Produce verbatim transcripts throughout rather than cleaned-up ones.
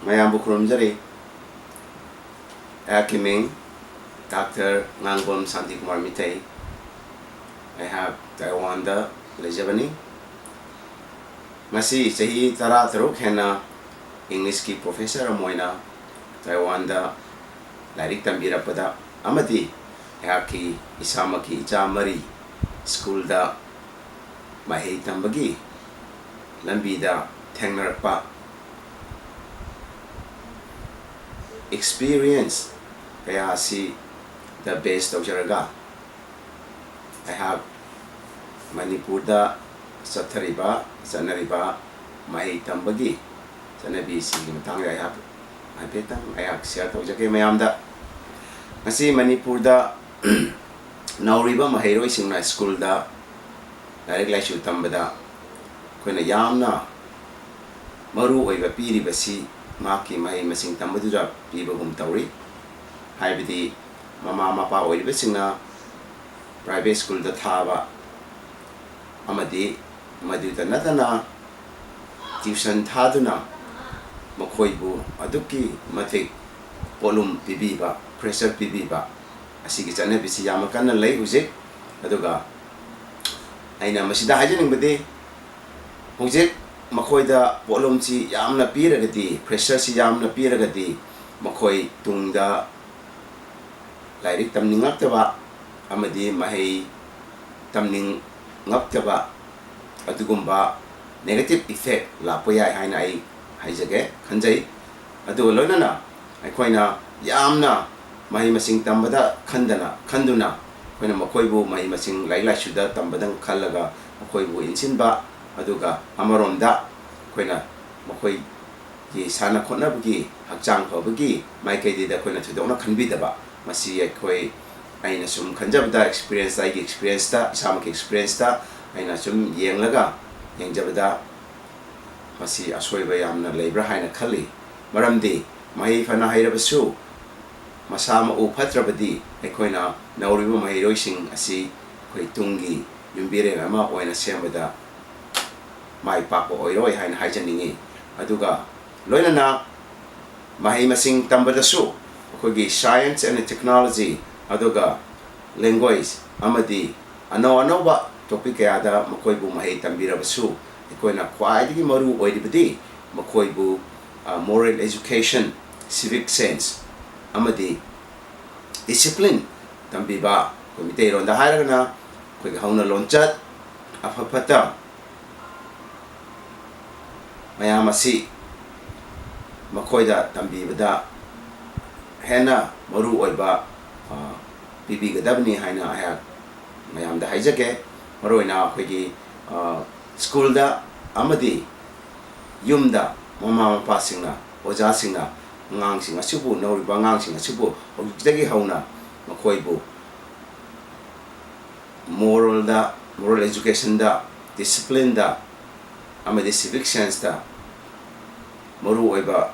ꯃꯌꯥꯝꯕꯨ ꯈꯨꯔꯨꯝꯖꯔꯤ꯫ ꯑꯩꯍꯥꯛꯀꯤ ꯃꯤꯡ ꯗꯥꯛꯇꯔ ꯉꯥꯡꯕꯝ ꯁꯥꯟꯇꯤꯀꯨꯃꯥꯔ ꯃꯤꯇꯩ꯫ ꯑꯩꯍꯥꯛ ꯇꯥꯏꯋꯥꯟꯗ ꯂꯩꯖꯕꯅꯤ꯫ ꯉꯁꯤ ꯆꯍꯤ ꯇꯔꯥꯇꯔꯨꯛ ꯍꯦꯟꯅ ꯏꯪꯂꯤꯁꯀꯤ ꯄ꯭ꯔꯣꯐꯦꯁꯔ ꯑꯃ ꯑꯣꯏꯅ ꯇꯥꯏꯋꯥꯟꯗ ꯂꯥꯏꯔꯤꯛ ꯇꯝꯕꯤꯔꯛꯄꯗ ꯑꯃꯗꯤ ꯑꯩꯍꯥꯛꯀꯤ ꯏꯁꯥꯃꯛꯀꯤ ꯏꯆꯥ ꯃꯔꯤ ꯁ꯭ꯀꯨꯜꯗ ꯃꯍꯩ ꯇꯝꯕꯒꯤ ꯂꯝꯕꯤꯗ ꯊꯦꯡꯅꯔꯛꯄ ꯑꯦꯛꯁꯄꯤꯔꯤꯌꯦꯟꯁ ꯀꯌꯥ ꯑꯁꯤꯗ ꯕꯦꯁ ꯇꯧꯖꯔꯒ ꯑꯩꯍꯥꯛ ꯃꯅꯤꯄꯨꯔꯗ ꯆꯠꯊꯔꯤꯕ, ꯆꯠꯅꯔꯤꯕ ꯃꯍꯩ ꯇꯝꯕꯒꯤ ꯆꯠꯅꯕꯤꯁꯤꯒꯤ ꯃꯇꯥꯡꯗ ꯑꯩꯍꯥꯛ ꯍꯥꯏꯐꯦꯠꯇꯪ ꯑꯩꯍꯥꯛ ꯁꯤꯌꯔ ꯇꯧꯖꯒꯦ ꯃꯌꯥꯝꯗ꯫ ꯉꯁꯤ ꯃꯅꯤꯄꯨꯔꯗ ꯅꯧꯔꯤꯕ ꯃꯍꯩꯔꯣꯏꯁꯤꯡꯅ ꯁ꯭ꯀꯨꯜꯗ ꯂꯥꯏꯔꯤꯛ ꯂꯥꯏꯁꯨ ꯇꯝꯕꯗ ꯑꯩꯈꯣꯏꯅ ꯌꯥꯝꯅ ꯃꯔꯨ ꯑꯣꯏꯕ ꯄꯤꯔꯤꯕꯁꯤ ꯃꯍꯥꯛꯀꯤ ꯃꯍꯩ ꯃꯁꯤꯡ ꯇꯝꯕꯗꯨꯗ ꯄꯤꯕꯒꯨꯝ ꯇꯧꯔꯤ꯫ ꯍꯥꯏꯕꯗꯤ ꯃꯃꯥ ꯃꯄꯥ ꯑꯣꯏꯔꯤꯕꯁꯤꯡꯅ ꯄ꯭ꯔꯥꯏꯚꯦꯠ ꯁ꯭ꯀꯨꯜꯗ ꯊꯥꯕ ꯑꯃꯗꯤ ꯃꯗꯨꯇ ꯅꯠꯇꯅ ꯇ꯭ꯌꯨꯁꯟ ꯊꯥꯗꯨꯅ ꯃꯈꯣꯏꯕꯨ ꯑꯗꯨꯛꯀꯤ ꯃꯇꯤꯛ ꯄꯣꯠꯂꯨꯝ ꯄꯤꯕꯤꯕ, ꯄ꯭ꯔꯦꯁꯔ ꯄꯤꯕꯤꯕ ꯑꯁꯤꯒꯤ ꯆꯠꯅꯕꯤꯁꯤ ꯌꯥꯝꯅ ꯀꯟꯅ ꯂꯩ ꯍꯧꯖꯤꯛ꯫ ꯑꯗꯨꯒ ꯑꯩꯅ ꯃꯁꯤꯗ ꯍꯥꯏꯖꯅꯤꯡꯕꯗꯤ, ꯍꯧꯖꯤꯛ ꯃꯈꯣꯏꯗ ꯄꯣꯠꯂꯨꯝꯁꯤ ꯌꯥꯝꯅ ꯄꯤꯔꯒꯗꯤ, ꯄ꯭ꯔꯦꯁꯔꯁꯤ ꯌꯥꯝꯅ ꯄꯤꯔꯒꯗꯤ, ꯃꯈꯣꯏ ꯇꯨꯡꯗ ꯂꯥꯏꯔꯤꯛ ꯇꯝꯅꯤꯡꯉꯛꯇꯕ ꯑꯃꯗꯤ ꯃꯍꯩ ꯇꯝꯅꯤꯡꯉꯛꯇꯕ ꯑꯗꯨꯒꯨꯝꯕ ꯅꯦꯒꯦꯇꯤꯞ ꯏꯐꯦꯛ ꯂꯥꯛꯄ ꯌꯥꯏ ꯍꯥꯏꯅ ꯑꯩ ꯍꯥꯏꯖꯒꯦ, ꯈꯟꯖꯩ꯫ ꯑꯗꯨꯒ ꯂꯣꯏꯅꯅ ꯑꯩꯈꯣꯏꯅ ꯌꯥꯝꯅ ꯃꯍꯩ ꯃꯁꯤꯡ ꯇꯝꯕꯗ ꯈꯟꯗꯅ, ꯈꯟꯗꯨꯅ ꯑꯩꯈꯣꯏꯅ ꯃꯈꯣꯏꯕꯨ ꯃꯍꯩ ꯃꯁꯤꯡ, ꯂꯥꯏꯔꯤꯛ ꯂꯥꯏꯁꯨꯗ ꯇꯝꯕꯗꯪ ꯈꯜꯂꯒ ꯃꯈꯣꯏꯕꯨ ꯏꯟꯁꯤꯟꯕ, ꯑꯗꯨꯒ ꯑꯃꯔꯣꯝꯗ ꯑꯩꯈꯣꯏꯅ ꯃꯈꯣꯏꯒꯤ ꯁꯥꯟꯅ ꯈꯣꯠꯅꯕꯒꯤ, ꯍꯛꯆꯥꯡ ꯐꯕꯒꯤ ꯃꯥꯏꯀꯩꯗꯨꯗ ꯑꯩꯈꯣꯏꯅ ꯊꯣꯏꯗꯣꯛꯅ ꯈꯟꯕꯤꯗꯕ, ꯃꯁꯤ ꯑꯩꯈꯣꯏ, ꯑꯩꯅ ꯁꯨꯝ ꯈꯟꯖꯕꯗ, ꯑꯦꯛꯁꯄꯤꯔꯤꯌꯦꯟꯁꯇ, ꯑꯩꯒꯤ ꯑꯦꯛꯁꯄꯤꯔꯤꯌꯦꯟꯁꯇ, ꯏꯁꯥꯃꯛꯀꯤ ꯑꯦꯛꯁꯄꯤꯔꯤꯌꯦꯟꯁꯇ ꯑꯩꯅ ꯁꯨꯝ ꯌꯦꯡꯂꯒ, ꯌꯦꯡꯖꯕꯗ ꯃꯁꯤ ꯑꯁꯣꯏꯕ ꯌꯥꯝꯅ ꯂꯩꯕ꯭ꯔꯥ ꯍꯥꯏꯅ ꯈꯜꯂꯤ꯫ ꯃꯔꯝꯗꯤ ꯃꯍꯩ ꯐꯅ ꯍꯩꯔꯕꯁꯨ ꯃꯁꯥ ꯃꯎ ꯐꯠꯇ꯭ꯔꯕꯗꯤ ꯑꯩꯈꯣꯏꯅ ꯅꯧꯔꯤꯕ ꯃꯍꯩꯔꯣꯏꯁꯤꯡ ꯑꯁꯤ ꯑꯩꯈꯣꯏ ꯇꯨꯡꯒꯤ ꯌꯨꯝꯕꯤꯔꯦꯟ ꯑꯃ ꯑꯣꯏꯅ ꯁꯦꯝꯕꯗ ꯃꯥꯏ ꯄꯥꯛꯄ ꯑꯣꯏꯔꯣꯏ ꯍꯥꯏꯅ ꯍꯥꯏꯖꯅꯤꯡꯏ꯫ ꯑꯗꯨꯒ ꯂꯣꯏꯅꯅ ꯃꯍꯩ ꯃꯁꯤꯡ ꯇꯝꯕꯗꯁꯨ ꯑꯩꯈꯣꯏꯒꯤ science and technology, ꯑꯗꯨꯒ language ꯑꯃꯗꯤ ꯑꯅꯧ ꯑꯅꯧꯕ topic ꯀꯌꯥꯗ ꯃꯈꯣꯏꯕꯨ ꯃꯍꯩ ꯇꯝꯕꯤꯔꯕꯁꯨ, ꯑꯩꯈꯣꯏꯅ ꯈ꯭ꯋꯥꯏꯗꯒꯤ ꯃꯔꯨ ꯑꯣꯏꯔꯤꯕꯗꯤ ꯃꯈꯣꯏꯕꯨ, ꯑ, moral education, civic sense ꯑꯃꯗꯤ discipline ꯇꯝꯕꯤꯕ, ꯑꯩꯈꯣꯏ ꯃꯤꯇꯩꯔꯣꯟꯗ ꯍꯥꯏꯔꯒꯅ ꯑꯩꯈꯣꯏꯒꯤ ꯍꯧꯅ ꯂꯣꯟꯆꯠ, ꯑꯐ ꯐꯠꯇ ꯃꯌꯥꯝ ꯑꯁꯤ ꯃꯈꯣꯏꯗ ꯇꯝꯕꯤꯕꯗ ꯍꯦꯟꯅ ꯃꯔꯨ ꯑꯣꯏꯕ, ꯑ, ꯄꯤꯕꯤꯒꯗꯕꯅꯤ ꯍꯥꯏꯅ ꯑꯩꯍꯥꯛ ꯃꯌꯥꯝꯗ ꯍꯥꯏꯖꯒꯦ꯫ ꯃꯔꯨꯑꯣꯏꯅ ꯑꯩꯈꯣꯏꯒꯤ, ꯑ, ꯁ꯭ꯀꯨꯜꯗ ꯑꯃꯗꯤ ꯌꯨꯝꯗ ꯃꯃꯥ ꯃꯄꯥꯁꯤꯡꯅ, ꯑꯣꯖꯥꯁꯤꯡꯅ ꯑꯉꯥꯡꯁꯤꯡ ꯑꯁꯤꯕꯨ, ꯅꯧꯔꯤꯕ ꯑꯉꯥꯡꯁꯤꯡ ꯑꯁꯤꯕꯨ ꯍꯧꯖꯤꯛꯇꯒꯤ ꯍꯧꯅ ꯃꯈꯣꯏꯕꯨ moralꯗ, moral educationꯗ, disciplineꯗ ꯑꯃꯗꯤ civic senseꯇ ꯃꯔꯨ ꯑꯣꯏꯕ,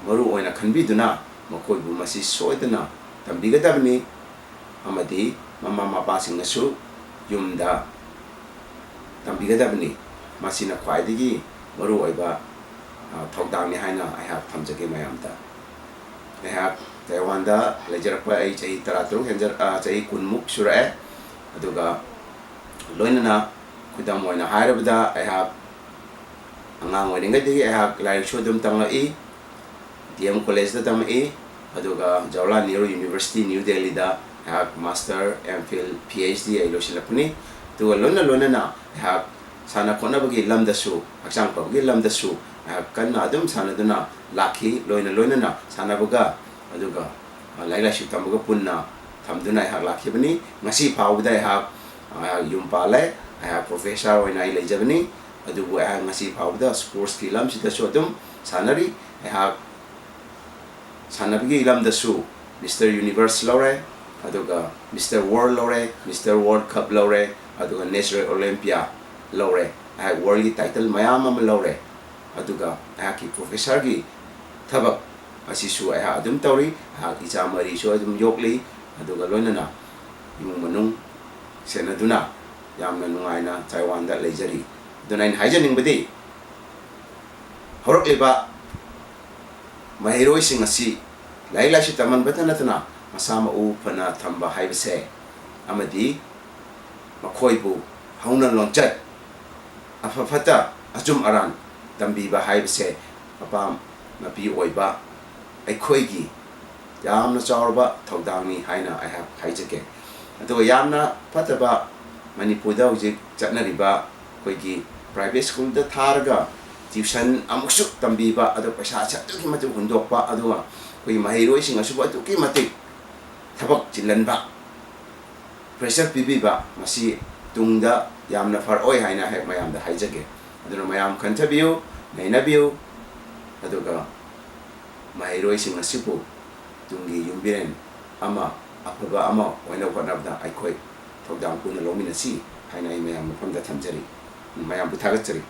ꯃꯔꯨ ꯑꯣꯏꯅ ꯈꯟꯕꯤꯗꯨꯅ ꯃꯈꯣꯏꯕꯨ ꯃꯁꯤ ꯁꯣꯏꯗꯅ ꯇꯝꯕꯤꯒꯗꯕꯅꯤ꯫ ꯑꯃꯗꯤ ꯃꯃꯥ ꯃꯄꯥꯁꯤꯡꯅꯁꯨ ꯌꯨꯝꯗ ꯇꯝꯕꯤꯒꯗꯕꯅꯤ꯫ ꯃꯁꯤꯅ ꯈ꯭ꯋꯥꯏꯗꯒꯤ ꯃꯔꯨꯑꯣꯏꯕ, ꯑ, ꯊꯧꯗꯥꯡꯅꯤ ꯍꯥꯏꯅ ꯑꯩꯍꯥꯛ ꯊꯝꯖꯒꯦ ꯃꯌꯥꯝꯗ꯫ ꯑꯩꯍꯥꯛ ꯇꯥꯏꯋꯥꯟꯗ ꯂꯩꯖꯔꯛꯄ ꯑꯩ ꯆꯍꯤ ꯇꯔꯥꯇꯔꯨꯛ ꯍꯦꯟꯖ-, ꯑ, ꯆꯍꯤ ꯀꯨꯟꯃꯨꯛ ꯁꯨꯔꯛꯑꯦ꯫ ꯑꯗꯨꯒ ꯂꯣꯏꯅꯅ ꯈꯨꯗꯝ ꯑꯣꯏꯅ ꯍꯥꯏꯔꯕꯗ ꯑꯩꯍꯥꯛ ꯑꯉꯥꯡ ꯑꯣꯏꯔꯤꯉꯩꯗꯒꯤ ꯑꯩꯍꯥꯛ ꯂꯥꯏꯔꯤꯛꯁꯨ ꯑꯗꯨꯝ ꯇꯝꯂꯛꯏ꯫ ꯗꯤ ꯑꯦꯝ ꯀꯣꯂꯦꯖꯇ ꯇꯝꯃꯛꯏ꯫ ꯑꯗꯨꯒ ꯖꯋꯥꯍꯔꯂꯥꯜ ꯅꯦꯍꯔꯨ ꯌꯨꯅꯤꯚꯔꯁꯤꯇꯤ, ꯅ꯭ꯌꯨ ꯗꯦꯜꯂꯤꯗ ꯑꯩꯍꯥꯛ master, M Phil, P H D ꯑꯩ ꯂꯣꯏꯁꯤꯜꯂꯛꯄꯅꯤ꯫ ꯑꯗꯨꯒ ꯂꯣꯏꯅ ꯂꯣꯏꯅꯅ ꯑꯩꯍꯥꯛ ꯁꯥꯟꯅ ꯈꯣꯠꯅꯕꯒꯤ ꯂꯝꯗꯁꯨ, ꯍꯛꯆꯥꯡ ꯐꯕꯒꯤ ꯂꯝꯗꯁꯨ ꯑꯩꯍꯥꯛ ꯀꯟꯅ ꯑꯗꯨꯝ ꯁꯥꯟꯅꯗꯨꯅ ꯂꯥꯛꯈꯤ꯫ ꯂꯣꯏꯅ ꯂꯣꯏꯅꯅ ꯁꯥꯟꯅꯕꯒ, ꯑꯗꯨꯒ, ꯑ, ꯂꯥꯏꯔꯤꯛ ꯂꯥꯏꯁꯨ ꯇꯝꯕꯒ ꯄꯨꯟꯅ ꯊꯝꯗꯨꯅ ꯑꯩꯍꯥꯛ ꯂꯥꯛꯈꯤꯕꯅꯤ꯫ ꯉꯁꯤ ꯐꯥꯎꯕꯗ ꯑꯩꯍꯥꯛ, ꯑꯩꯍꯥꯛ ꯌꯨꯝ ꯄꯥꯜꯂꯦ꯫ ꯑꯩꯍꯥꯛ ꯄ꯭ꯔꯣꯐꯦꯁꯔ ꯑꯣꯏꯅ ꯑꯩ ꯂꯩꯖꯕꯅꯤ꯫ ꯑꯗꯨꯕꯨ ꯑꯩꯍꯥꯛ ꯉꯁꯤ ꯐꯥꯎꯕꯗ ꯁ꯭ꯄꯣꯔꯠꯁꯀꯤ ꯂꯝꯁꯤꯗꯁꯨ ꯑꯗꯨꯝ ꯁꯥꯟꯅꯔꯤ꯫ ꯑꯩꯍꯥꯛ ꯁꯥꯟꯅꯕꯒꯤ ꯂꯝꯗꯁꯨ ꯃꯤꯁꯇꯔ ꯌꯨꯅꯤꯚꯔꯁ ꯂꯧꯔꯦ, ꯑꯗꯨꯒ ꯃꯤꯁꯇꯔ ꯋꯥꯔꯜ ꯂꯧꯔꯦ, ꯃꯤꯁꯇꯔ ꯋꯥꯔꯜ ꯀꯞ ꯂꯧꯔꯦ, ꯑꯗꯨꯒ ꯅꯦꯆꯔꯦꯜ ꯑꯣꯂꯦꯝꯄꯤꯌꯥ ꯂꯧꯔꯦ꯫ ꯑꯩꯍꯥꯛ ꯋꯥꯔꯜꯒꯤ ꯇꯥꯏꯇꯜ ꯃꯌꯥꯝ ꯑꯃ ꯂꯧꯔꯦ꯫ ꯑꯗꯨꯒ ꯑꯩꯍꯥꯛꯀꯤ ꯄ꯭ꯔꯣꯐꯦꯁꯔꯒꯤ ꯊꯕꯛ ꯑꯁꯤꯁꯨ ꯑꯩꯍꯥꯛ ꯑꯗꯨꯝ ꯇꯧꯔꯤ꯫ ꯑꯩꯍꯥꯛ ꯏꯆꯥ ꯃꯔꯤꯁꯨ ꯑꯗꯨꯝ ꯌꯣꯛꯂꯤ, ꯑꯗꯨꯒ ꯂꯣꯏꯅꯅ ꯏꯃꯨꯡ ꯃꯅꯨꯡ ꯁꯦꯟꯅꯗꯨꯅ ꯌꯥꯝꯅ ꯅꯨꯡꯉꯥꯏꯅ ꯇꯥꯏꯋꯥꯟꯗ ꯂꯩꯖꯔꯤ꯫ ꯑꯗꯨꯅ ꯑꯩꯅ ꯍꯥꯏꯖꯅꯤꯡꯕꯗꯤ, ꯍꯧꯔꯛꯂꯤꯕ ꯃꯍꯩꯔꯣꯏꯁꯤꯡ ꯑꯁꯤ ꯂꯥꯏꯔꯤꯛ ꯂꯥꯏꯁꯨ ꯇꯝꯍꯟꯕꯇ ꯅꯠꯇꯅ ꯃꯁꯥ ꯃꯎ ꯐꯅ ꯊꯝꯕ ꯍꯥꯏꯕꯁꯦ ꯑꯃꯗꯤ ꯃꯈꯣꯏꯕꯨ ꯍꯧꯅ ꯂꯣꯟꯆꯠ ꯑꯐ ꯐꯠꯇ ꯑꯆꯨꯝ ꯑꯔꯥꯟ ꯇꯝꯕꯤꯕ ꯍꯥꯏꯕꯁꯦ ꯃꯄꯥ ꯃꯄꯤ ꯑꯣꯏꯕ ꯑꯩꯈꯣꯏꯒꯤ ꯌꯥꯝꯅ ꯆꯥꯎꯔꯕ ꯊꯧꯗꯥꯡꯅꯤ ꯍꯥꯏꯅ ꯑꯩꯍꯥꯛ ꯍꯥꯏꯖꯒꯦ꯫ ꯑꯗꯨꯒ ꯌꯥꯝꯅ ꯐꯠꯇꯕ ꯃꯅꯤꯄꯨꯔꯗ ꯍꯧꯖꯤꯛ ꯆꯠꯅꯔꯤꯕ ꯑꯩꯈꯣꯏꯒꯤ private schoolꯗ ꯊꯥꯔꯒ tuition ꯑꯃꯨꯛꯁꯨ ꯇꯝꯕꯤꯕ, ꯑꯗꯣ ꯄꯩꯁꯥꯁꯦ ꯑꯗꯨꯛꯀꯤ ꯃꯇꯤꯛ ꯍꯨꯟꯗꯣꯛꯄ, ꯑꯗꯨꯒ ꯑꯩꯈꯣꯏꯒꯤ ꯃꯍꯩꯔꯣꯏꯁꯤꯡ ꯑꯁꯤꯕꯨ ꯑꯗꯨꯛꯀꯤ ꯃꯇꯤꯛ ꯊꯕꯛ ꯆꯤꯜꯍꯟꯕ, pressure ꯄꯤꯕꯤꯕ, ꯃꯁꯤ ꯇꯨꯡꯗ ꯌꯥꯝꯅ ꯐꯔꯛꯑꯣꯏ ꯍꯥꯏꯅ ꯍꯦꯛ ꯃꯌꯥꯝꯗ ꯍꯥꯏꯖꯒꯦ꯫ ꯑꯗꯨꯅ ꯃꯌꯥꯝ ꯈꯟꯊꯕꯤꯌꯨ, ꯅꯩꯅꯕꯤꯌꯨ, ꯑꯗꯨꯒ ꯃꯍꯩꯔꯣꯏꯁꯤꯡ ꯑꯁꯤꯕꯨ ꯇꯨꯡꯒꯤ ꯌꯨꯝꯕꯤꯔꯦꯟ ꯑꯃ, ꯑꯐꯕ ꯑꯃ ꯑꯣꯏꯅꯕ ꯍꯣꯠꯅꯕꯗ ꯑꯩꯈꯣꯏ ꯊꯧꯗꯥꯡ ꯄꯨꯟꯅ ꯂꯧꯃꯤꯟꯅꯁꯤ ꯍꯥꯏꯅ ꯑꯩ ꯃꯌꯥꯝ ꯃꯐꯝꯗ ꯊꯝꯖꯔꯤ꯫ ꯃꯌꯥꯝꯕꯨ ꯊꯥꯒꯠꯆꯔꯤ꯫